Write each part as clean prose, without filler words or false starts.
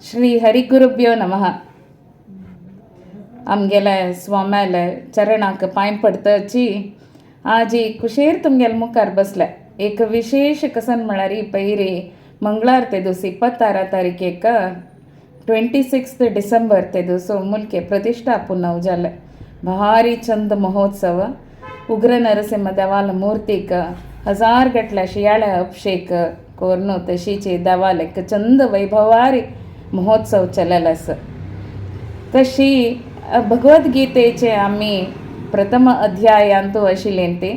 श्री हरिगुरुभ्यो नमः. आमगेले स्वाम्याले चरणाक पांय पडतची आजी कुशेर तुमगेले मुखार बसले. एक विशेश कसन म्हळ्यार पयरी मंगळार ते दिवस 26 तारखेक 26 डिसेंबर ते दिवस मुलके प्रतिष्ठा पुनव जाले. भारी चंद महोत्सव. उग्र नरसिंह देवाल मूर्तीक हजार गटल्या शियाळ्या अभिषेक कोरून तशीची देवालक चंद वैभवारी महोत्सव चलल आसा. तशी भगवद्गीतेचे आमी प्रथम अध्यायांतू आशिल्लें ती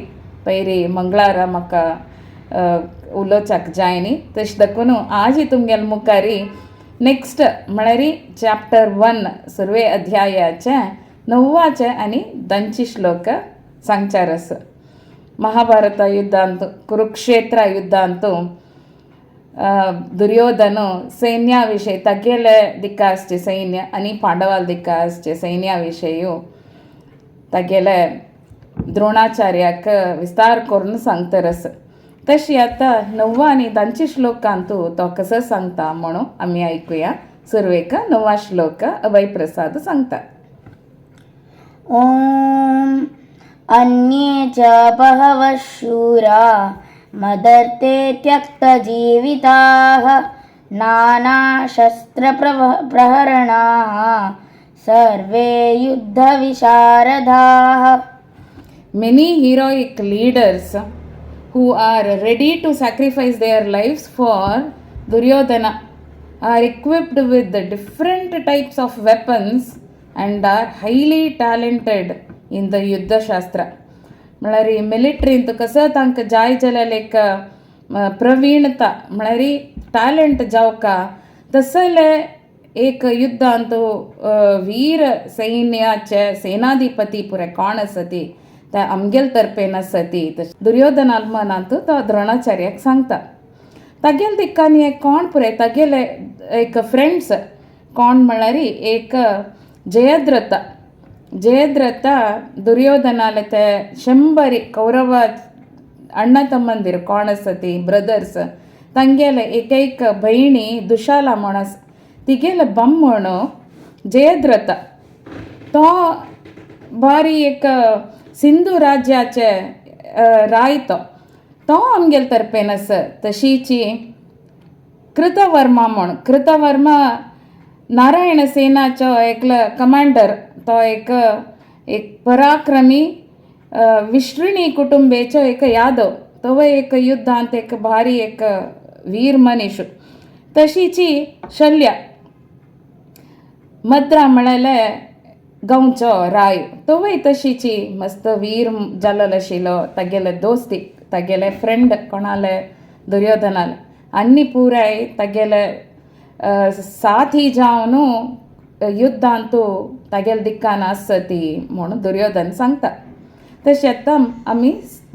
पयरी मंगळारा म्हाका उलोवच्याक जाय न्ही, तशें देखून आज तुमगेले मुखारी नेक्स्ट म्हळ्यार चॅप्टर 1 सुरवे अध्यायाचे 9वाचे आनी 10 श्लोक सांगचार आसा. महाभारत युद्धांत कुरुक्षेत्र युद्धांत दुर्योधन सैन्या विशय तागेले दिक्का आसचे सैन्य आनी पांडवाल दिक्का आसचे सैन्या विशय तागेले द्रोणाचार्याक विस्तार करून सांगतर आसा. तशी आतां 9वा आनी 10 श्लोकांतू तो कसो सांगता म्हणून आमी आयकुया. सुरवेक 9वा श्लोक अभय प्रसाद सांगता. ॐ अन्ये च बहवः शूरा मदर्थे त्यक्तजीविताः नानाशस्त्रप्रहरणाः survey युद्धविशारदाः. Many heroic leaders who are ready to sacrifice their lives for Duryodhana are equipped with the different types of weapons and are highly talented in the Yuddha Shastra. म्हळ्यार मिलिटरींत कसो तांकां जाय जाल्यार एक प्रवीणता म्हळ्यार टॅलंट जावका तसले एक युद्धांत वीर सैन्याचे सेनाधिपती पुरे कोण आसा ती ते आमगेले तर्फेन आसा ती. दुर्योधनाल मनांत तो द्रोणाचार्याक सांगता. तागेले दिक्कांनी एक कोण पुरे तागेले एक फ्रेंड्स कोण म्हळ्यार एक जयद्रथ. जयद्रथ दुर्योधनाले ते 100 कौरव अण्णा तम्मंदिर कोण आसा ती ब्रदर्स तांगेले एक एक भयणी दुशाला म्हण आसा तिगेले बम्मण जयद्रथ तो बारी एक सिंधू राज्याचे राय तो तो आमगेले तर्फेन आसा. तशीची कृतवर्मा म्हण कृतवर्मा नारायण सेनाचो एकलो कमांडर तो एक एक पराक्रमी विश्रिणी कुटुंबेचो एक यादव तोवूय एक युद्धांत एक भारी एक वीर मनीश. तशीची शल्य मद्रा म्हळ्यार गांवचो राय तोवूय तशीची मस्त वीर जाल्लो आशिल्लो. तागेले दोस्ती तागेले फ्रेंड कोणाले दुर्योधनाले आनी पुराय तागेले साथी जावन युद्धांतू तागेले दिक्कान आसा ती म्हणून दुर्योधन सांगता. तशें आतां आमी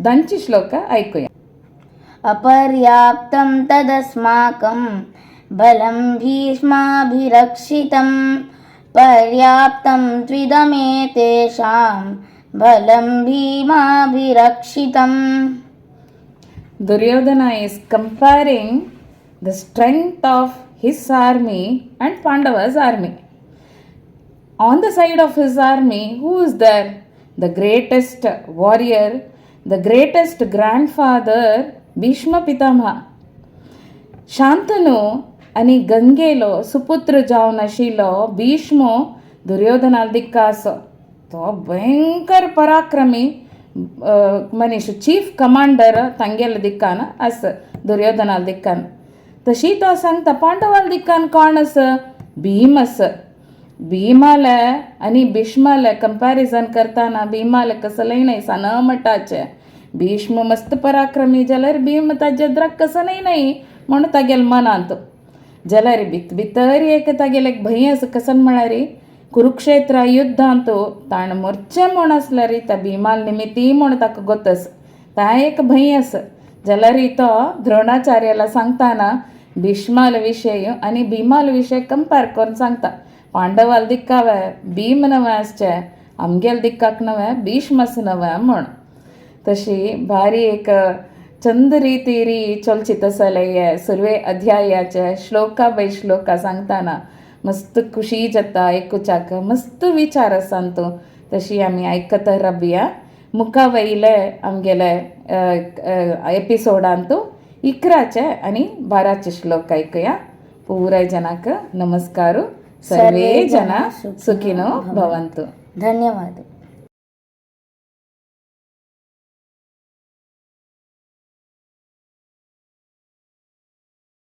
10 श्लोक आयकुया. अपर्याप्तं तदस्माकं बलं भीष्माभिरक्षितं पर्याप्तं त्विदमेतेषां बलं भीमाभिरक्षितम्. Duryodhana is comparing the strength of his army and Pandava's army. On the side of his army, who is there? The greatest warrior, the greatest grandfather, Bhishma Pitamaha. Shantanu आनी गंगेलो सुपुत्र जावन आशिल्लो भीष्म दुर्योधनाल दिक्का आसा. तो भयंकर पराक्रमी मनीस चीफ कमांडर तांगेले दिक्कान आसा दुर्योधनाल दिक्कान. तशी तो सांगता पांडवाल दिक्कान कोण आसा? भीम आसा. भीमाले आनी भीष्माले कंपॅरिजन करतना भीमाले कसलेय न्हय सानमटाचे भीष्म मस्त पराक्रमी जाल्यार भीम ताजे द्राक कसलेय न्हय म्हणून तागेले मनांत जाल्यार भित भितर एक तागेले एक भंय आसा. कसन म्हळ्यार कुरुक्षेत्र युद्धांत ताणें मरचें म्हूण आसल्यार त्या भीमाल निमित्ती म्हूण ताका गोत आसा ता एक भंय आसा. जाल्यार तो द्रोणाचार्याला सांगताना भीष्माल विशय आनी भीमाल विशय कंपेर करून सांगता. पांडवाल दिक्कावे भीम नवे आसचे आमगेले दिक्काक नवे भीष्म आसा नवे म्हूण. तशी भारी एक चंद रितीरी चलचित सलय सुरवे अध्यायाचे श्लोका बाय श्लोका सांगताना मस्त खुशी जाता आयकुच्याक, मस्त विचार आसा तूं. तशी आमी आयकत राबया. मुखा वयले आमगेले एपिसोडांतू 11चे आनी 12चे श्लोक आयकुया. पुराय जनाक नमस्कार. सर्वे जना सुखिनो भवन्तु. धन्यवाद.